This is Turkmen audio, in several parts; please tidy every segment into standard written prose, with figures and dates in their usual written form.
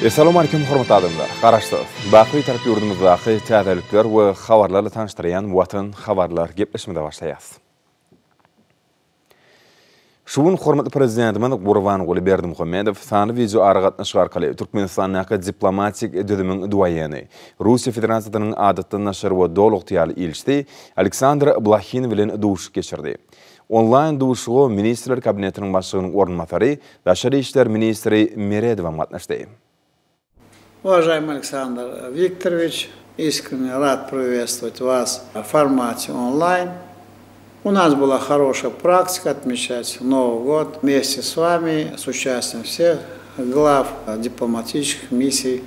Essalawmalikim hormatly adamlar! Garaşsyz, baky Bitarap ýurdumyzdaky täzelikler we habarlarla tanyşdyrýan Watan habarlar gepleşigimize başlaýas. Şu gün hormatly Prezidentimiz Gurbanguly Berdimuhamedow sanly wideoaragatnaşyk arkaly Türkmenistandaky diplomatik düzümiň duaýeni, Russiýa Federasiýasynyň Adatdan daşary we Doly ygtyýarly ilçisi Aleksandr Blahin bilen duşuşyk geçirdi. Onlaýn duşuşyga Ministrler Kabinetiniň Başlygynyň orunbasary, daşary işler ministri Meredowam gatnaşdy. Уважаемый Александр Викторович, искренне рад приветствовать вас в формате онлайн. У нас была хорошая практика отмечать Новый год вместе с вами, с участием всех глав дипломатических миссий,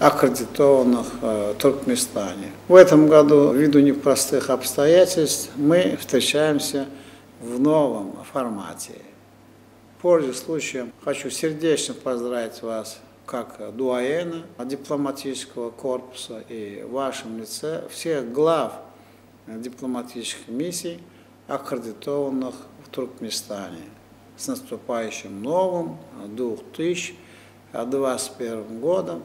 аккредитованных в Туркменистане. В этом году, ввиду непростых обстоятельств, мы встречаемся в новом формате. Пользуясь случаем, хочу сердечно поздравить вас как дуаена дипломатического корпуса и в вашем лице всех глав дипломатических миссий, аккредитованных в Туркменистане. С наступающим новым 2021 годом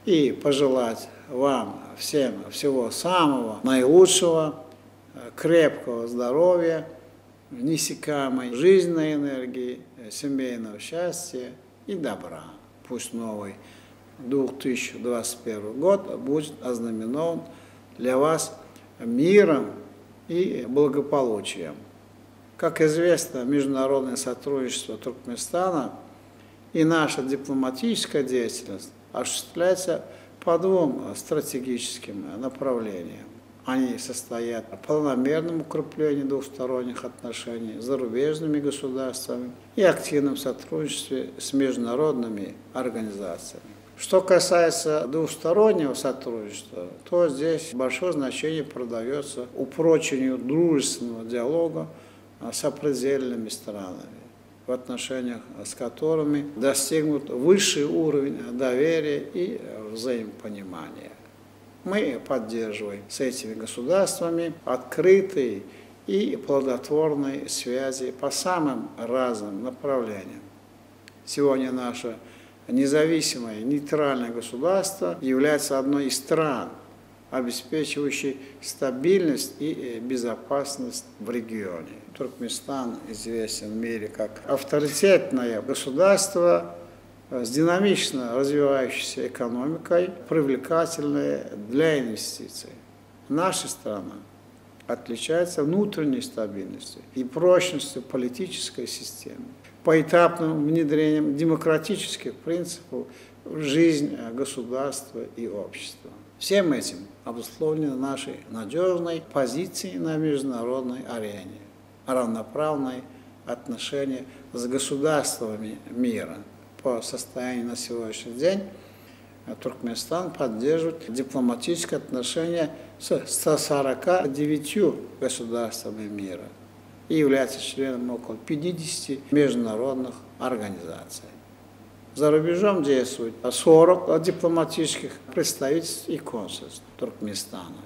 и пожелать вам всем всего самого наилучшего, крепкого здоровья, неиссякаемой жизненной энергии, семейного счастья и добра. Пусть новый 2021 год будет ознаменован для вас миром и благополучием. Как известно, международное сотрудничество Туркменистана и наша дипломатическая деятельность осуществляется по двум стратегическим направлениям. Они состоят в планомерном укреплении двусторонних отношений с зарубежными государствами и активном сотрудничестве с международными организациями. Что касается двустороннего сотрудничества, то здесь большое значение придается упрочению дружественного диалога с сопредельными странами, в отношениях с которыми достигнут высший уровень доверия и взаимопонимания. Мы поддерживаем с этими государствами открытые и плодотворные связи по самым разным направлениям. Сегодня наше независимое нейтральное государство является одной из стран, обеспечивающей стабильность и безопасность в регионе. Туркменистан известен в мире как авторитетное государство с динамично развивающейся экономикой, привлекательной для инвестиций. Наша страна отличается внутренней стабильностью и прочностью политической системы, поэтапным внедрением демократических принципов в жизнь государства и общества. Всем этим обусловлены наши надежные позиции на международной арене, равноправные отношения с государствами мира. По состоянию на сегодняшний день Туркменистан поддерживает дипломатические отношения с 149 государствами мира и является членом около 50 международных организаций. За рубежом действует 40 дипломатических представительств и консульств Туркменистана.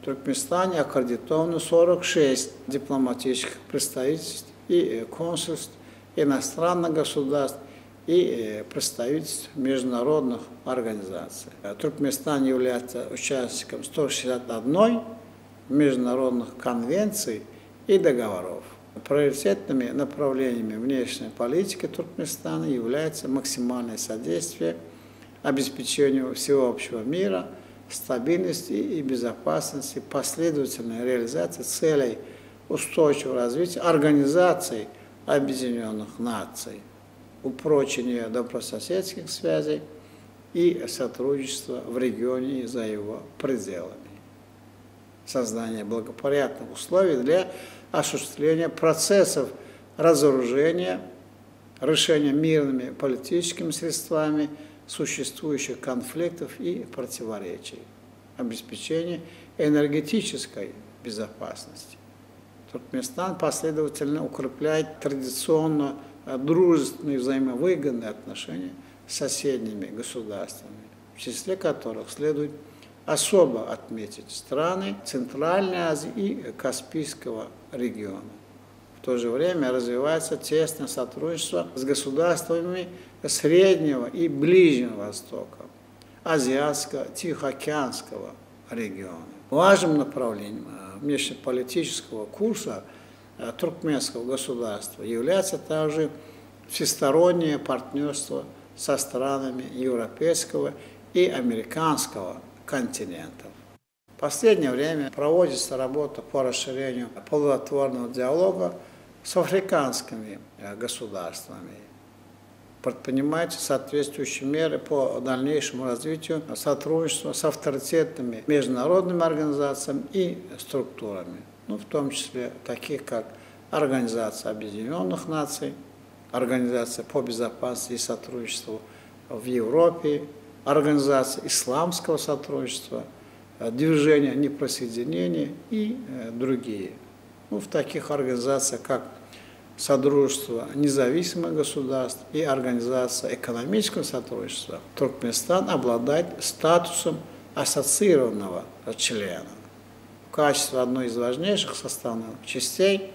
В Туркменистане аккредитовано 46 дипломатических представительств и консульств иностранных государств и представительств международных организаций. Туркменистан является участником 161 международных конвенций и договоров. Приоритетными направлениями внешней политики Туркменистана является максимальное содействие обеспечению всеобщего мира, стабильности и безопасности, последовательной реализации целей устойчивого развития Организации Объединенных Наций, упрочение добрососедских связей и сотрудничества в регионе и за его пределами. Создание благоприятных условий для осуществления процессов разоружения, решения мирными политическими средствами существующих конфликтов и противоречий, обеспечение энергетической безопасности. Туркменистан последовательно укрепляет традиционно дружественные взаимовыгодные отношения с соседними государствами, в числе которых следует особо отметить страны Центральной Азии и Каспийского региона. В то же время развивается тесное сотрудничество с государствами Среднего и Ближнего Востока, Азиатского, Тихоокеанского региона. Важным направлением внешнеполитического курса туркменского государства является также всестороннее партнерство со странами европейского и американского континентов. В последнее время проводится работа по расширению плодотворного диалога с африканскими государствами. Предпринимаются соответствующие меры по дальнейшему развитию сотрудничества с авторитетными международными организациями и структурами, ну, в том числе таких как Организация Объединенных Наций, Организация по безопасности и сотрудничеству в Европе, Организация исламского сотрудничества, Движение неприсоединения и другие. Ну, в таких организациях, как Содружество независимых государств и Организация экономического сотрудничества, Туркменистан обладает статусом ассоциированного члена. В качестве одной из важнейших составных частей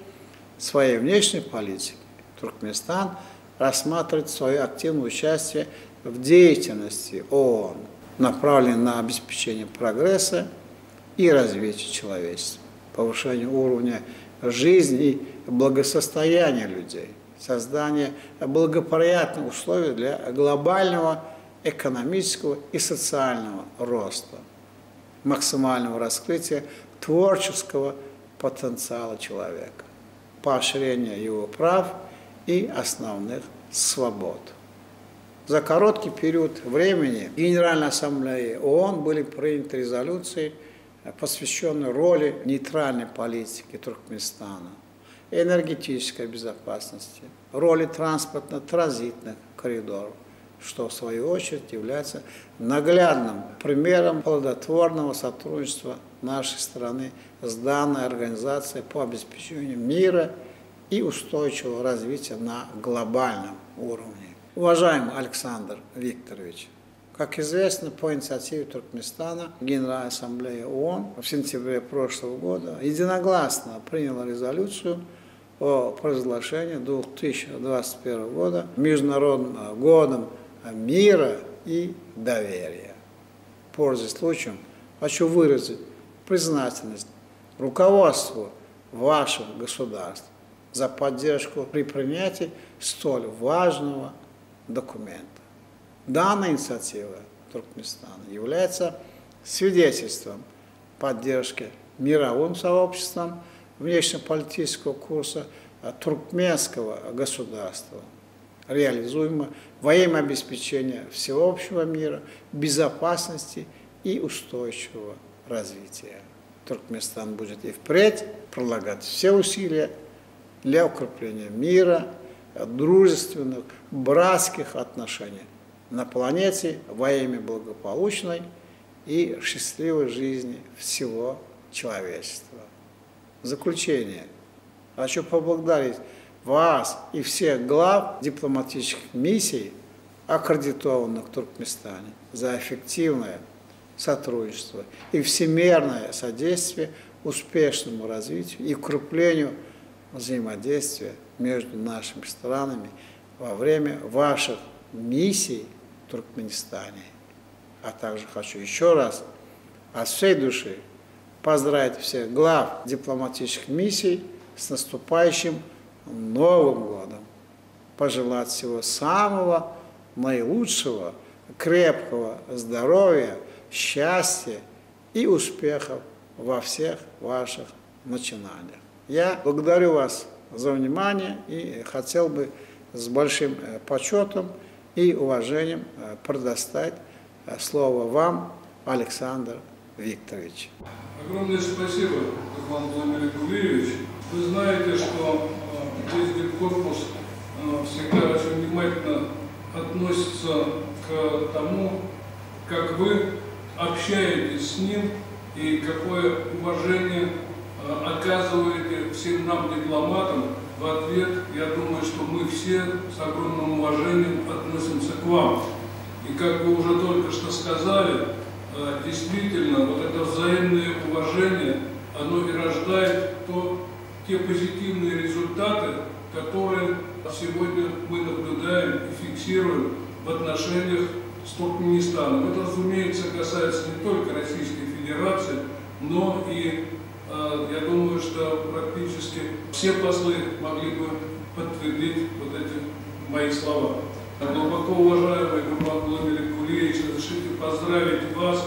своей внешней политики Туркменистан рассматривает свое активное участие в деятельности ООН, направленной на обеспечение прогресса и развития человечества, повышение уровня жизни и благосостояния людей, создание благоприятных условий для глобального экономического и социального роста, максимального раскрытия творческого потенциала человека, поощрение его прав и основных свобод. За короткий период времени в Генеральной Ассамблее ООН были приняты резолюции, посвященные роли нейтральной политики Туркменистана, энергетической безопасности, роли транспортно-транзитных коридоров, что в свою очередь является наглядным примером плодотворного сотрудничества нашей страны с данной организацией по обеспечению мира и устойчивого развития на глобальном уровне. Уважаемый Александр Викторович, как известно, по инициативе Туркменистана Генеральная Ассамблея ООН в сентябре прошлого года единогласно приняла резолюцию о провозглашении 2021 года Международным годом мира и доверия. Пользуясь случаем, хочу выразить признательность руководству вашего государства за поддержку при принятии столь важного документа. Данная инициатива Туркменистана является свидетельством поддержки мировым сообществом внешнеполитического курса туркменского государства, реализуемого во имя обеспечения всеобщего мира, безопасности и устойчивого развития. Туркменистан будет и впредь прилагать все усилия для укрепления мира, дружественных, братских отношений на планете во имя благополучной и счастливой жизни всего человечества. В заключение хочу поблагодарить вас и всех глав дипломатических миссий, аккредитованных в Туркменистане, за эффективное сотрудничество и всемерное содействие успешному развитию и укреплению взаимодействия между нашими странами во время ваших миссий в Туркменистане. А также хочу еще раз от всей души поздравить всех глав дипломатических миссий с наступающим Новым годом. Пожелать всего самого наилучшего, крепкого здоровья, счастья и успехов во всех ваших начинаниях. Я благодарю вас за внимание и хотел бы с большим почетом и уважением предоставить слово вам, Александр Викторович. Огромное спасибо, Гурбан Владимирович. Вы знаете, что весь дипкорпус всегда очень внимательно относится к тому, как вы общаетесь с ним и какое уважение оказываете всем нам, дипломатам. В ответ, я думаю, что мы все с огромным уважением относимся к вам. И как вы уже только что сказали, действительно, вот это взаимное уважение, оно и рождает те позитивные результаты, которые сегодня мы наблюдаем и фиксируем в отношениях с Туркменистаном. Это, разумеется, касается не только Российской Федерации, но и, э, я думаю, что практически все послы могли бы подтвердить вот эти мои слова. Глубоко уважаемый Гурбан Меликулиевич, разрешите поздравить вас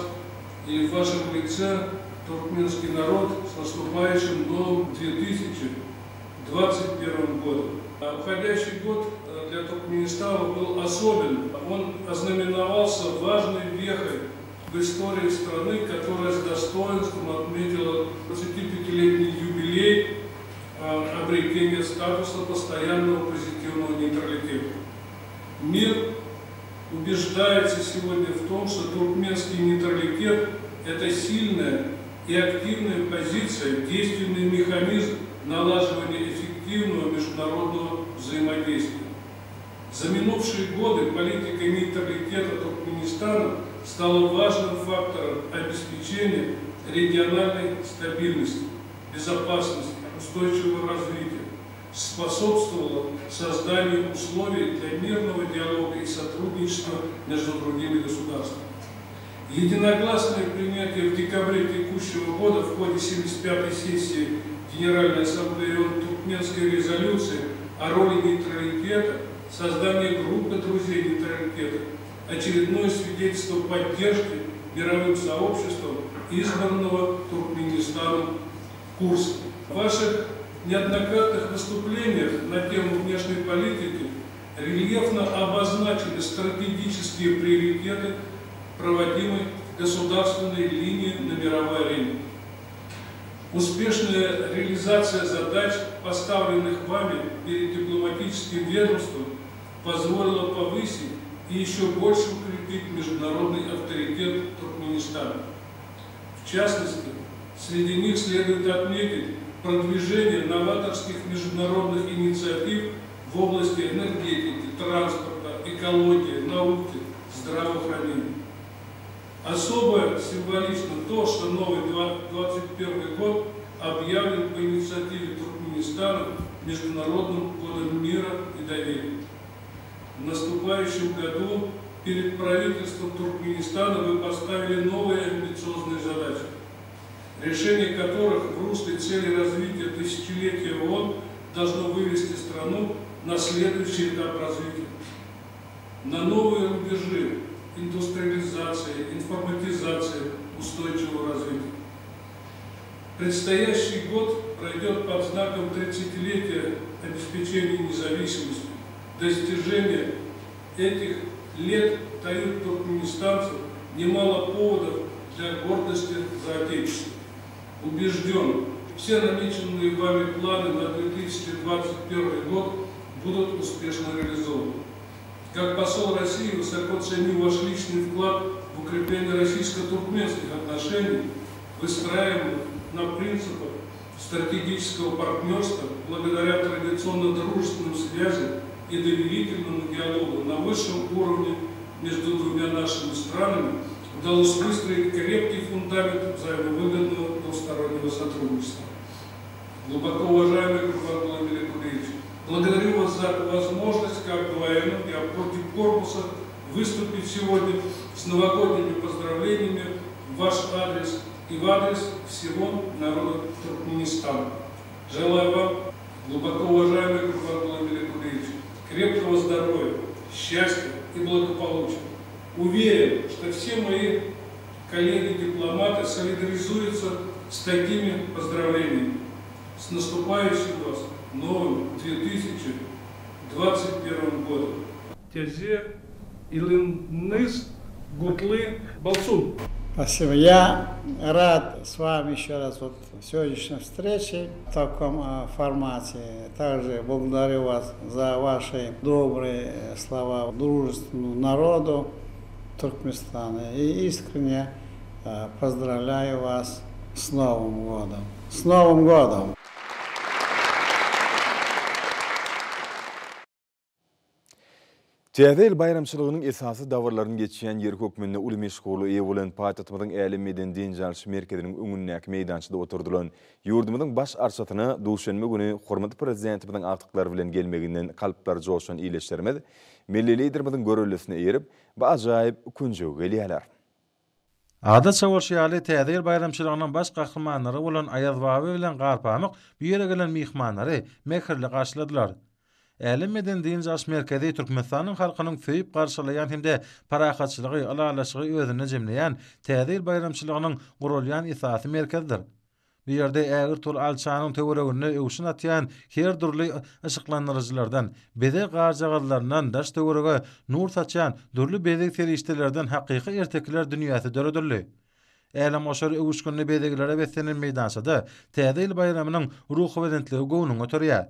и в вашем лице туркменский народ с наступающим новым 2021 годом. А уходящий год э, для Туркменистана был особенным. Он ознаменовался важной вехой в истории страны, которая с достоинством отметила 25-летний юбилей э, обретения статуса постоянного позитивного нейтралитета. Мир убеждается сегодня в том, что туркменский нейтралитет – это сильная и активная позиция, действенный механизм налаживания эффективного международного взаимодействия. За минувшие годы политика нейтралитета Туркменистана стала важным фактором обеспечения региональной стабильности, безопасности, устойчивого развития, способствовала созданию условий для мирного диалога и сотрудничества между другими государствами. Единогласное принятие в декабре текущего года в ходе 75-й сессии Генеральной Ассамблеи ООН Туркменской резолюции о роли нейтралитета, создание группы друзей нейтралитета, очередное свидетельство поддержки мировым сообществом избранного Туркменистаном курса. В ваших неоднократных выступлениях на тему внешней политики рельефно обозначены стратегические приоритеты проводимой государственной линии на мировой арене. Успешная реализация задач, поставленных вами перед дипломатическим ведомством, позволила повысить и еще больше укрепить международный авторитет Туркменистана. В частности, среди них следует отметить продвижение новаторских международных инициатив в области энергетики, транспорта, экологии, науки, здравоохранения. Особо символично то, что новый 21 год объявлен по инициативе Туркменистана Международным годом мира и доверия. В наступающем году перед правительством Туркменистана вы поставили новые амбициозные задачи, решение которых в русле цели развития тысячелетия ООН должно вывести страну на следующий этап развития, на новые рубежи индустриализации, информатизации, устойчивого развития. Предстоящий год пройдет под знаком 30-летия обеспечения независимости. Достижения этих лет дают туркменистанцам немало поводов для гордости за Отечество. Убежден, все намеченные вами планы на 2021 год будут успешно реализованы. Как посол России высоко ценю ваш личный вклад в укрепление российско-туркменских отношений, выстраиваемых на принципах стратегического партнерства благодаря традиционно дружественным связям и доверительному диалогу на высшем уровне между двумя нашими странами удалось выстроить крепкий фундамент взаимовыгодного двустороннего сотрудничества. Глубоко уважаемый Гурбан Меликулевич, благодарю вас за возможность, как дуэну и корпуса, выступить сегодня с новогодними поздравлениями в ваш адрес и в адрес всего народа Туркменистана. Желаю вам, глубоко уважаемый Гурбан Меликулевич, крепкого здоровья, счастья и благополучия. Уверен, что все мои коллеги-дипломаты солидаризуются с такими поздравлениями. С наступающим вас новым 2021 годом. Тезе Илыныз Гутлы Балсун. Спасибо. Я рад с вами еще раз вот сегодняшней встрече в таком а, формате. Также благодарю вас за ваши добрые слова дружественному народу Туркменистана. И искренне а, поздравляю вас с Новым годом. С Новым годом! Täze ýyl baýramçylygynyň esasy dabaralaryny geçýän ýeri hökmünde uly meşhurlyga eýe bolan paýtagtymyzyň Älem medeni-dynç alyş merkeziniň öňündäki meýdançada oturdylan ýurdumyzyň baş arçasyna duşenbe güni hormatly Prezidentimiziň agtyklary bilen gelmeginden kalplary joşan ildeşlerimiz milli Liderimiziň göreldesine eýerip, bu ajaýyp künjege gelýärler. Adatça bolşy ýaly, Täze ýyl baýramçylygynyň baş gahrymanlary bolan Aýazbaba bilen Garpamyk bu ýere gelen myhmanlary mähirli garşyladylar. Älem medeni-dynç alyş merkezi Türkmenistanyň halkynyň söýüp garşylaýan hem-de parahatçylygy, ylalaşygy özünde jemleýän Täze ýyl baýramçylygynyň guralýan esasy merkezidir. Bu ýerde ägirt uly alçanyň töwereginde öwşün atýan her dürli yşyklandyryjylardan, bezeg garjagazlaryndan daş-töwerege nur saçýan dürli bezeg serişdelerden hakyky ertekiler dünýäsi döredildi. Älemgoşar öwüşginli bezeglere beslenen meýdançada Täze ýyl baýramynyň ruhubelentligi göwnüňi göterýär.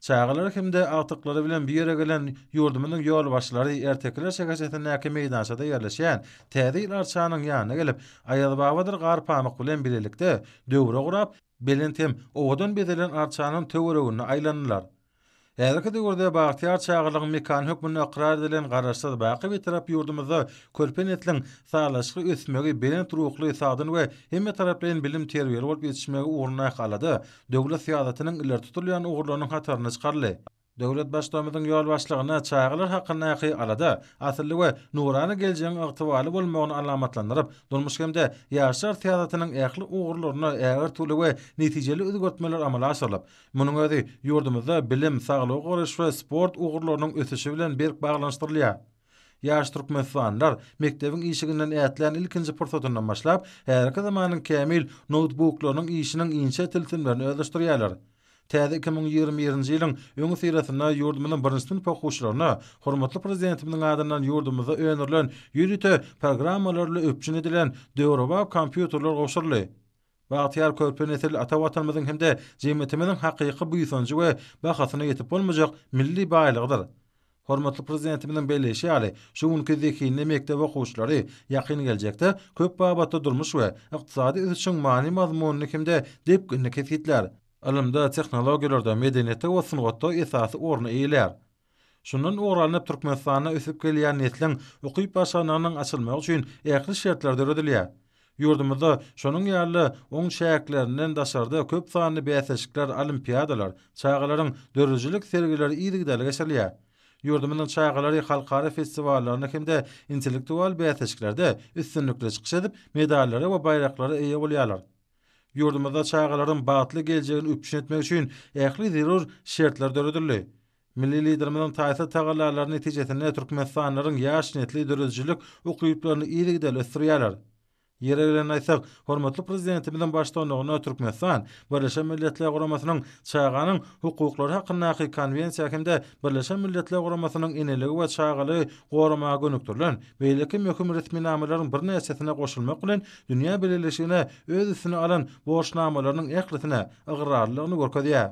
Çagalary hem-de agtyklary bilen bu ýere gelen ýurdumyzyň ýolbaşçylary ertekiler şäherçesindäki meýdançada ýerleşýän Täze ýyl arçanyň ýanyna gelip, Aýazbabadyr Garpamyk bilen bilelikde döwre gurap, belent hem owadan bezelen arçanyň töwereginde aýlandylar. Häzirki döwürde bagtyýar çagalygyň mekany hökmünde ykrar edilen Garaşsyz, baky Bitarap ýurdumyzda körpe nesliň sazlaşykly ösmegi, belent ruhly, sagdyn we hemmetaraplaýyn bilim-terbiýeli bolup ýetişmegi ugrundaky alada döwlet syýasatynyň ileri tutulýan ugurlarynyň hataryna çykaryldy. Döwlet Baştutanymyzyň ýolbaşçylygynda çagalar hakyndaky alada asylly we nurana geljegiň ygtybarly bolmagyny alamatlandyryp, durmuş hem-de ýaşlar syýasatynyň ähli ugurlarynda ägirt uly we netijeli özgertmeler amala aşyrylyp, munuň özi ýurdumyzda bilim, saglygy goraýyş we sport ugurlarynyň ösüşi bilen berk baglanyşdyrylýar. Ýaş türkmenistanlylar mekdebiň işiginden ätlän ilkinji pursatyndan başlap, häzirki zamanyň kämil noutbuklarynyň işiniň inçe tilsimlerini özleşdirýärler. Täze 2021-nji ýylyň öňüsyrasynda ýurdumyzyň birinji synp okuwçylaryna hormatly Prezidentimiziň adyndan ýurdumyzda öndürilen ýörite programmalar bilen üpjün edilen döwrebap kompýuterler gowşuryldy. Bagtyýar körpe nesil ata Watanymyzyň hem-de jemgyýetimiziň hakyky buýsanjy we bahasyna ýetip bolmajak milli baýlygydyr. Hormatly Prezidentimiziň belleýşi ýaly, şu günki zehinli mekdep okuwçylary ýakyn geljekde köp babatda durmuş we ykdysady ösüşiň many-mazmunyny hem-de depginini kesgitlär. Ylymda, tehnologiýalarda, medeniýetde we sungatda esasy orny eýelär. Şundan ugur alnyp, Türkmenistanda ösüp gelýän nesliň ukyp-başarnygynyň açylmagy üçin ähli şertler döredilýär. Ýurdumyzda, şonuň ýaly-da, oň çäklerinden daşarda köp sanly bäsleşikler, olimpiadalar, çagalaryň döredijilik sergileri yzygiderli geçirilýär. Ýurdumyzyň çagalary halkara festiwallarynda hem-de intellektual bäsleşiklerde üstünlikli çykyş edip, medallara we baýraklara eýe bolýarlar. Ýurdumyzda çagalaryň bagtly geljegini üpjün etmek üçin ähli zerur şertler döredildi. Milli Liderimiziň taýsyz tagallalary netijesinde türkmenistanlylaryň ýaş nesli döredijilik ukyplaryny yzygiderli ösdürýärler. Ýeri gelende aýtsak, hormatly Prezidentimiziň baştutanlygynda Türkmenistan Birleşen Milletler Guramasynyň Çaganyň hukuklary hakyndaky Konwensiýa hem-de Birleşen Milletler Guramasynyň eneligi we çagalygy goramaga gönükdirilen beýleki möhüm resminamalaryň birnäçesine goşulmak bilen, dünýä bileleşigine öz üstüne alan borçnamalarynyň ählisine ygrarlylygyny görkezýär.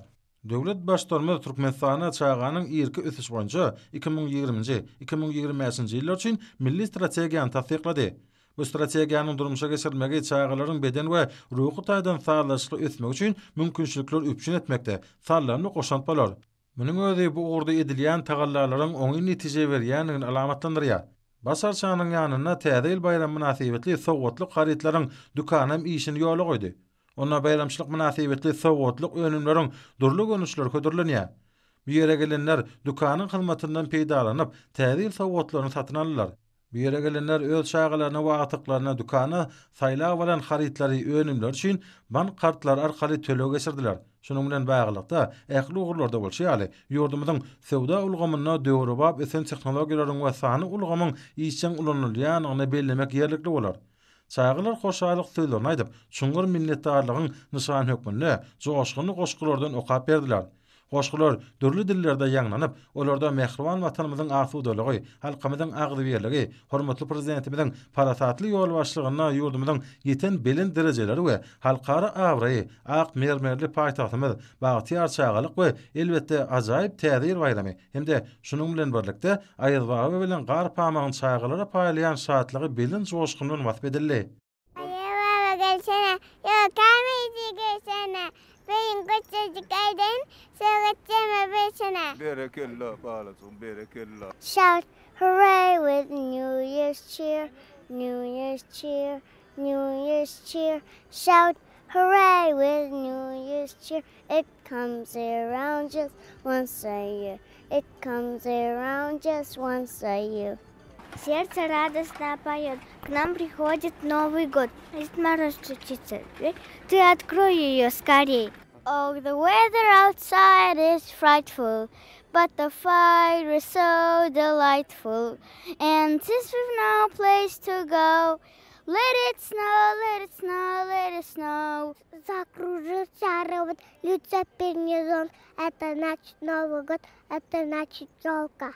Döwlet Baştutanymyz Türkmenistanda çaganyň irki ösüşi boýunça 2020-nji, 2025-nji ýyllar üçin Milli strategiýany tassyklady. Bu strategiýanyň durmuşa geçirilmegi çagalaryň beden we ruhy taýdan sazlaşykly ösmegi üçin mümkinçilikleri üpjün etmekde saldamly goşant bolar. Munuň özi bu ugurda edilýän tagallalaryň oňyn netije berýändigini alamatlandyrýar. Baş arçanyň ýanynda Täze ýyl baýramy mynasybetli sowgatlyk harytlaryň dükanam işini ýola goýdy. Onda baýramçylyk mynasybetli sowgatlyk önümleriň dürli görnüşleri hödürlenýär. Bu ýere gelenler dükanyň hyzmatyndan peýdalanyp, Täze ýyl sowgatlaryny satyn aldylar. Bu ýere gelenler öz çagalaryna we agtyklaryna dükanda saýlap alan harytlary, önümleri üçin bank kartlary arkaly töleg geçirdiler. Şunuň bilen baglylykda, ähli ugurlarda bolşy ýaly, ýurdumyzyň söwda ulgamynda döwrebap ösen tehnologiýalaryň we sanly ulgamyň işjeň ulanylýandygyny bellemek ýerlikli bolar. Çagalar hoşallyk sözlerini aýdyp, çuňňur minnetdarlygyň nyşany hökmünde joşgunly goşgulardan okap berdiler. Goşgular dürli dillerde ýaňlanyp, olarda mähriban Watanymyzyň asudalygy, halkymyzyň agzybirligi, hormatly Prezidentimiziň parasatly ýolbaşçylygynda ýurdumyzyň ýeten belent derejeleri we halkara abraýy, ak mermerli paýtagtymyz, bagtyýar çagalyk we elbetde, ajaýyp Täze ýyl baýramy hem-de şunuň bilen birlikde, Aýazbaba bilen Garpamygyň çagalara paýlaýan şatlygy belent joşgun bilen wasp edildi. Aýaz baba gelsene, ýolkamy içi gelsene, Beýin güçlüjik eýdeýin, sögüt. Jeme beçene. Berekella, balajygym, berekella. Shout hooray with New Year's cheer, New Year's cheer, New Year's cheer. Shout hooray with New Year's cheer. It comes around just once a year. It comes around just once a year. Сердце радостно поет, к нам приходит Новый год. Дед Мороз стучится в дверь, ты открой ее скорей. Oh, the weather outside is frightful, but the fire is so delightful. And since we've no place to go, let it snow, let it snow, let it snow. Закружился робот, лица пернизон. Это значит Новый год, это значит елка.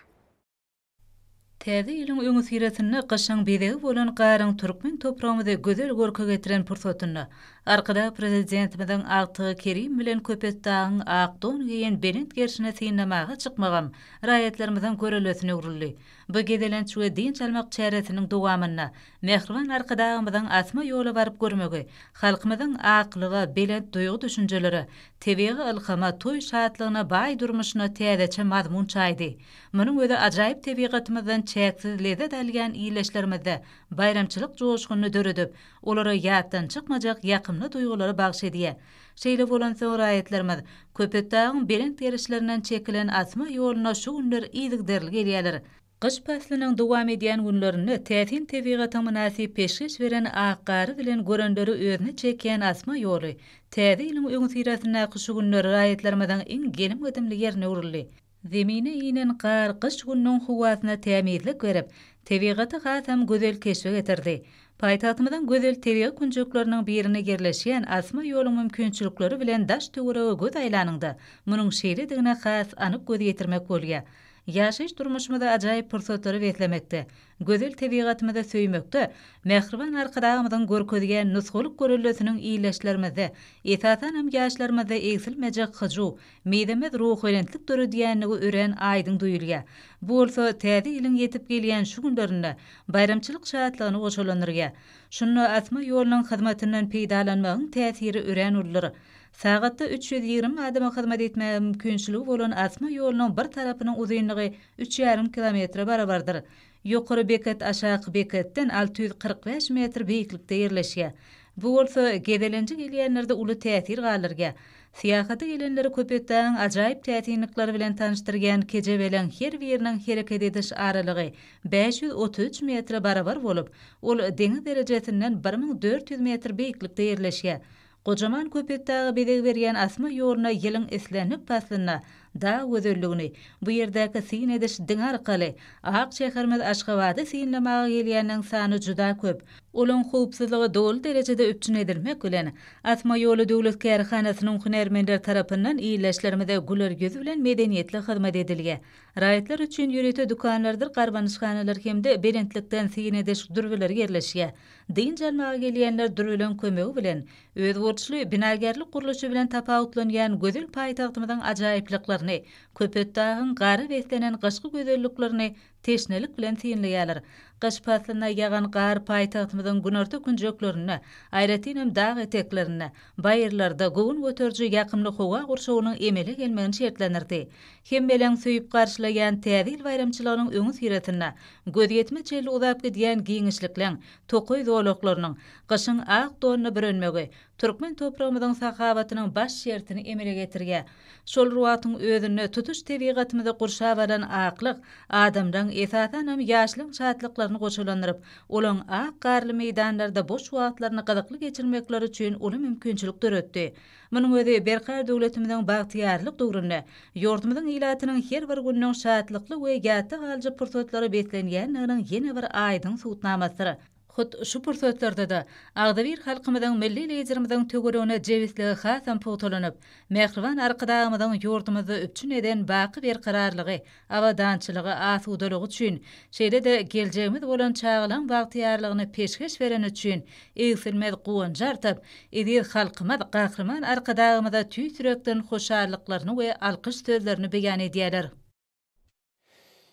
Täze ýylyň öňüsyrasynda gyşyň bezegi bolan garyň türkmen topragymyzy gözel görke getiren pursatynda Arkadag Prezidentimiziň agtygy Kerim bilen Köpetdagyň ak don geýen belent gerşine synlamaga çykmagam raýatlarymyzyň görellesine öwrüldi. Bu gezelenç we dynç almak çäresiniň dowamynda mähriban Arkadagymyzyň asma ýola baryp görmegi halkymyzyň aklyga, belent duýgy-düşünjelere, tebigy ylhama, toý şatlygyna baý durmuşyna täzeçe mazmun çaýdy. Munuň özi ajaýyp tebigatymyzdan çäksiz lezzet alýan ildeşlerimizde baýramçylyk joşgunyny döredip, olara ýatdan çykmajak ýakymly duýgulary bagyş edýär. Şeýle bolansoň, raýatlarymyz Köpetdagyň belent gerişlerinden çekilen asma ýoluna şu günler yzygiderli gelýärler. Gyş paslynyň dowam edýän günlerinde täsin tebigatyň mynasyp peşgeş beren ak gary bilen görenleri özüne çekýän asma ýoly Täze ýylyň öňüsyrasyndaky şu günler raýatlarymyzyň iň gelim-gidimli ýerine öwrüldi. Zemine inen gar gyş gününiň howasyna tämizlik berip, tebigaty hasam gözel keşbe getirdi. Paýtagtymyzyň gözel tebigy künjekleriniň birinde ýerleşýän asma ýoluň mümkinçilikleri bilen daş-töwerege göz aýlanyňda, munuň şeýledigine has anyk göz ýetirmek bolýar. Ýaşaýyş durmuşymyzy ajaýyp pursatlara beslemekde, gözel tebigatymyzy söýmekde mähriban Arkadagymyzyň görkezýän nusgalyk göreldesiniň ildeşlerimizde, esasanam ýaşlarymyzda egsilmejek hyjuw, mizemez ruhubelentlik döredýändigi örän aýdyň duýulýar. Bu bolsa Täze ýylyň ýetip gelýän şu günlerinde baýramçylyk şatlygyny goşalandyrýar. Şunda asma ýolunyň hyzmatyndan peýdalanmagyň täsiri örän uludyr. Sagatda 320 adama hyzmat etmäge mümkinçiligi bolan asma ýolunyň bir tarapynyň uzynlygy üç ýarym kilometre barabardyr. Ýokary beket aşaky beketden 645 metr beýiklikde ýerleşýär. Bu bolsa gezelenje gelýänlerde uly täsir galdyrýar. Syýahata gelenleri Köpetdagyň ajaýyp täsinlikleri bilen tanyşdyrýan kejebeleň her biriniň hereket ediş aralygy 533 metre barabar bolup, ol deňiz derejesinden 1400 metr beýiklikde ýerleşýär. Gojaman Köpetdaga bezeg berýän asma ýoluna ýylyň islendik paslynda dag gözelligini, bu ýerdäki syn ediş diňi arkaly ak şäherimiz Aşgabady synlamaga gelýänleň sany juda köp. Olaň howpsuzlygy doly derejede üpjün edilmek bilen, Asma ýoly döwlet kärhanasynyň hünärmenleri tarapyndan ildeşlerimize güler ýüz bilen medeniýetli hyzmat edilýär. Raýatlar üçin ýörite dükanlardyr garbanyşhanalar hem-de belentlikden syn ediş dürbüleri ýerleşýär. Dynç almaga gelýänler dürbüleň kömegi bilen özboluşly binagärlik gurluşy bilen tapawutlanýan gözel paýtagtymyzyň ajaýyplyklaryny, Köpetdagyň gara beslenen gyşky gözelliklerini teşnelik bilen synlaýarlar. Gyş paslynda ýagan gar paýtagtymyzyň günorta künjeklerinde, aýratynam dag eteklerinde, baýyrlarda göwün göteriji ýakymly howa gurşawynyň emele gelmegini şertlendirdi. Hemmeleň söýüp garşylaýan Täze ýyl baýramçylygynyň öňüsyrasynda gözýetime çenli uzap gidýän giňişlikleň, tokaý zolaklarynyň gyşyň ak donuna bürenmegi türkmen topragymyzyň sahawatynyň baş şertini emele getirýär. Şol bir wagtyň özünde tutuş tebigatymyzy gurşap alan aklyk adamlaň, esasanam ýaşlaň şatlyklaryny goşalandyryp, olaň ak garly meýdanlarda boş wagtlaryny gyzykly geçirmekleri üçin uly mümkinçilik döretdi. Munuň özi Berkarar döwletimiziň bagtyýarlyk döwründe ýurdumyzyň ilatynyň her bir gününiň şatlykly we ýatda galyjy pursatlara beslenýändiginiň ýene bir aýdyň subutnamasydyr. Hut şu pursatlarda-da, agzybir halkymyzyň Milli Liderimiziň töweregine jebisligi hasam pugtalanyp, mähriban Arkadagymyzyň ýurdumyzda üpjün eden baky berkararlygy, abadançylygy, asudalygy üçin, şeýle-de geljegimiz bolan çagalaň bagtyýarlygyny peşgeş bereni üçin egsilmez guwanjy artyp, eziz halkymyz Gahryman Arkadagymyza tüýs ýürekden hoşallyklaryny we alkyş sözlerini beýan edýärler.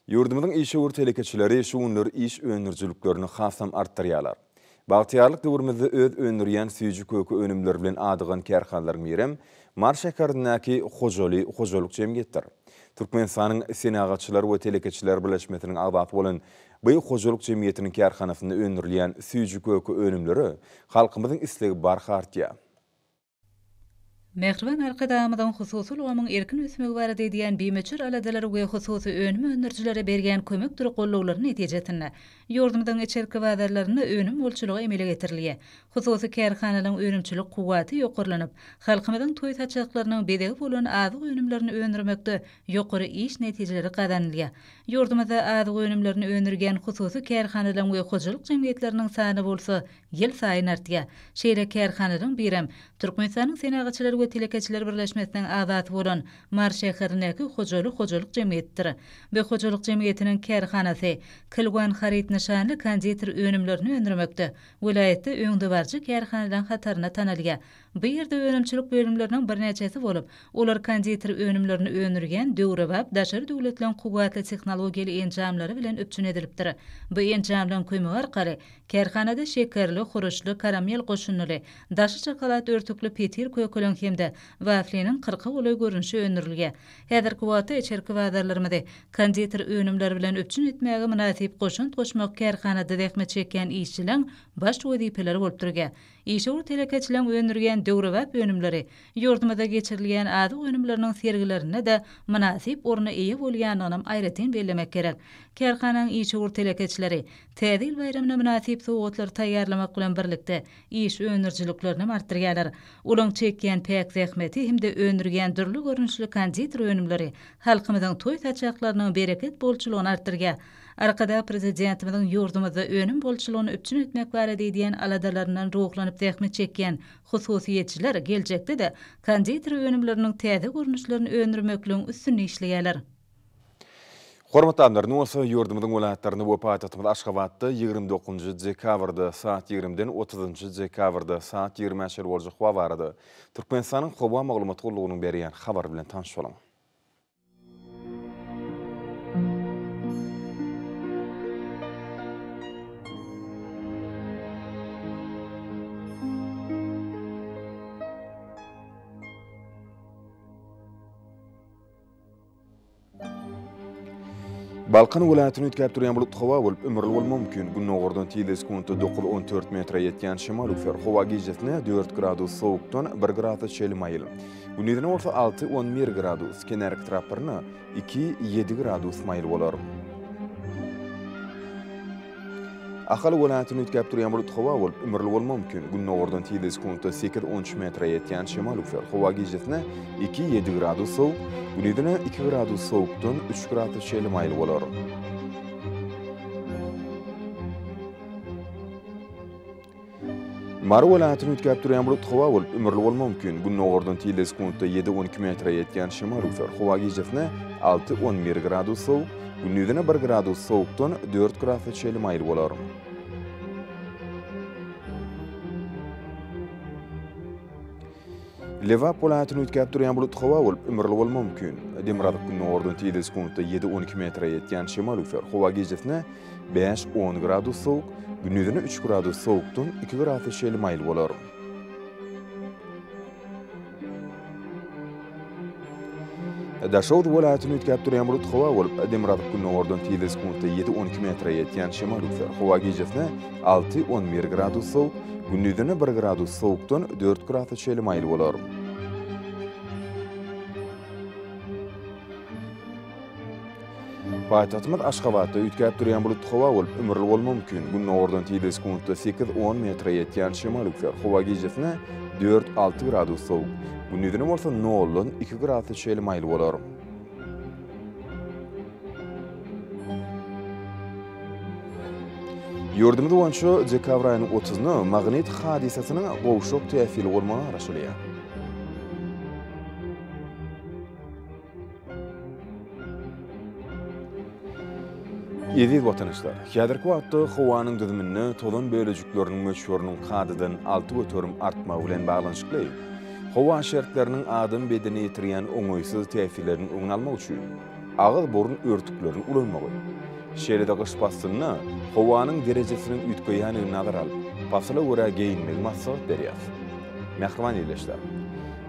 Ýurdumyzyň işewür telekeçileri şu günler iş öndürijiliklerini hasam artdyrýarlar. Bagtyýarlyk döwrümizde öz öndürýän süýji-köke önümleri bilen adygan kärhanalaryň birem Mary şäherindäki Hojaly hojalyk jemgyýetdir. Türkmenistanyň Senagatçylar we telekeçiler birleşmesiniň agzasy bolan bu hojalyk jemgyýetiniň kärhanasynda öndürilýän süýji-köke önümlere halkymyzyň islegi barha artýar. Mähriban Arkadagymyzyň hususy ulgamyň erkin ösmegi barada edýän bimöçber aladalary we hususy önüm öndürijilere berýän kömekdir gollawlary netijesinde, ýurdumyzyň içerki bazarlarynda önüm bolçulygy emele getirilýär. Hususy kärhanalaryň önümçilik kuwwaty ýokarlanyp, halkymyzyň toý saçaklarynyň bezegi bolan azyk önümlerini öndürmekde ýokary iş netijeleri gazanylýar. Ýurdumyzda azyk önümlerini öndürýän hususy kärhanalaryň we hojalyk jemgyýetleriniň sany bolsa ýylsaýyn artýar. Şeýle kärhanalaryň birem Türkmenistanyň Senagatçylar we telekeçiler birleşmesiniň agzasy bolan Mary şäherindäki Hojaly hojalyk jemgyýetidir. Bu hojalyk jemgyýetiniň kärhanasy Kilwan haryt nyşanly konditer önümlerini öndürmekde welaýatda öňdebaryjy kärhanalaryň hatarynda tanalýar. Bu ýerde önümçilik bölümleriniň birnäçesi bolup, olar konditer önümlerini öndürýän döwrebap daşary döwletleriň kuwwatly tehnologiýaly enjamlary bilen üpjün edilipdir. Bu enjamlaryň kömegi arkaly Kärhanada şekerli, huruşly, karamel goşundyly, daşy şokolad örtükli petir kökeleň hem-de wafliniň kyrka golaý görnüşi öndürilýär. Häzirki wagtda içerki bazarlarymyzy konditer önümleri bilen üpjün etmäge mynasyp goşant goşmak kärhanada zähmet çekýän işçileň baş wezipeleri bolup durýar. Işewür telekeçileň öndürýän döwrebap önümleri ýurdumyzda geçirilýän azyk önümleriniň sergilerinde-de mynasyp orna eýe bolýandygynam aýratyn bellemek gerek. Kärhananyň işewür telekeçileri Täze ýyl baýramyna mynasyp sowgatlary taýýarlamak bilen birlikde, iş öndürijiliklerinem artdyrýarlar. Olaň çekýän päk zähmeti hem-de öndürýän dürli görnüşli konditer önümleri halkymyzyň toý saçaklarynyň bereket bolçulygyny artdyrýar. Arkadag Prezidentimiziň ýurdumyzda önüm bolçulygyny üpjün etmek barada edýän aladalaryndan ruhlanyp zähmet çekýän hususyýetçiler geljekde-de konditer önümleriniň täze görnüşlerini öndürmekligiň üstünde işleýärler. Hormatly adamlar, indi bolsa ýurdumyzyň welaýatlarynda we paýtagtymyz Aşgabatda 29-njy dekabrda saat 20-den 30-njy dekabrda saat 20-ä çenli boljak howa barada Türkmenistanyň Howa maglumat gullugynyň berýän habary bilen tanyş boluň. Balkan welaýatyny üýtgäp durýan bulutly howa bolup, ümürli bolmagy mümkin. Gündogardan tizligi sekuntda dokuz-on dört metre ýetýän şemal üflär. Howa gijesine dört gradus sowukdan bir gradusa çenli maýyl. Gündizine bolsa alty-on bir gradus, kenarki etraplarynda iki, ýedi gradus maýyl bolar. Ahal welaýatyny üýtgäp durýan bulutly howa bolup, ümürli bolmagy mümkin. Gündogardan tizligi sekuntda sekiz-on üç metre ýetýän şemal üflär. Howa gijesine iki, ýedi gradus sowuk, gündizine iki gradus sowukdan üç gradusa çenli maýyl bolar. Mary welaýatyny üýtgäp durýan bulutly howa bolup, ümürli bolmagy mümkin. Gündogardan tizligi sekuntda ýedi-on iki metre ýetýän şemal üflär. Howa gijesine alty-on bir gradus sowuk, gündizine bir gradus sowukdan dört gradusa çenli maýyl bolar. Lebap welaýatyny üýtgäp durýan bulutly howa bolup, ümürli bolmagy mümkin. Demirgazyk-gündogardan tizligi sekuntda ýedi-on iki metre ýetýän şemal üflär. Howa gijesine bäş-on gradus sowuk, gündizine üç gradus sowukdan iki gradusa çenli maýyl bolar. Daşoguz welaýatyny üýtgäp durýan bulutly howa bolup, demirgazyk-gündogardan tizligi sekuntda ýedi-on iki metre ýetýän şemal üflär. Howa gijesine alty-on bir gradus sowuk, gündizine bir gradus sowukdan dört gradusa çenli maýyl bolar. Paýtagtymyz Aşgabatda üýtgäp durýan bulutly howa bolup, ümürli bolmagy mümkin. Gündogardan tizligi sekuntda sekiz-on metre ýetýän şemal üflär. Howa gijesine dört-alty gradus sowuk, gündizine bolsa noldan iki gradusa çenli maýyl bolar. Ýurdumyz boýunça dekabr aýynyň otuzyna magnit hadysasynyň gowşak täsirli bolmagy garaşylýar. Eziz watandaşlar, häzirki wagtda howanyň düzüminde tozan bölejikleriniň möçberiniň kadadan 6% artmagy bilen baglanyşykly, howa şertleriniň adam bedenine ýetirýän oňaýsyz täsirleriniň öňüni almak üçin agyz-burun örtüklerini ulanmagy, şeýle-de gyş paslynda howanyň derejesiniň üýtgeýändigini nazara alyp, Pasyla görä geýinmegi maslahat berýäs. Mähriban ildeşler!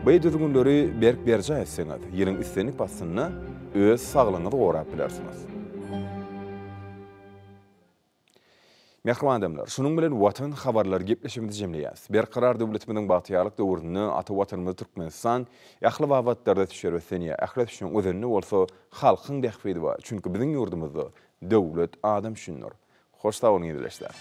Bu düzgünleri berk berjaý etseňiz, ýylyň islendik paslynda öz saglygyňyzy gorap bilersiňiz. Mähriban adamlar, şunuň bilen Watan habarlary gepleşigimizi jemleýäs. Berkarar döwletimiziň bagtyýarlyk döwründe ata Watanymyz Türkmenistan ähli babatlarda ösüşler öslenýär. Ähli ösüşiň özeninde bolsa halkyň bähbidi bar. Çünki biziň ýurdumyzda döwlet adam üçindir. Hoş sag boluň ildeşler.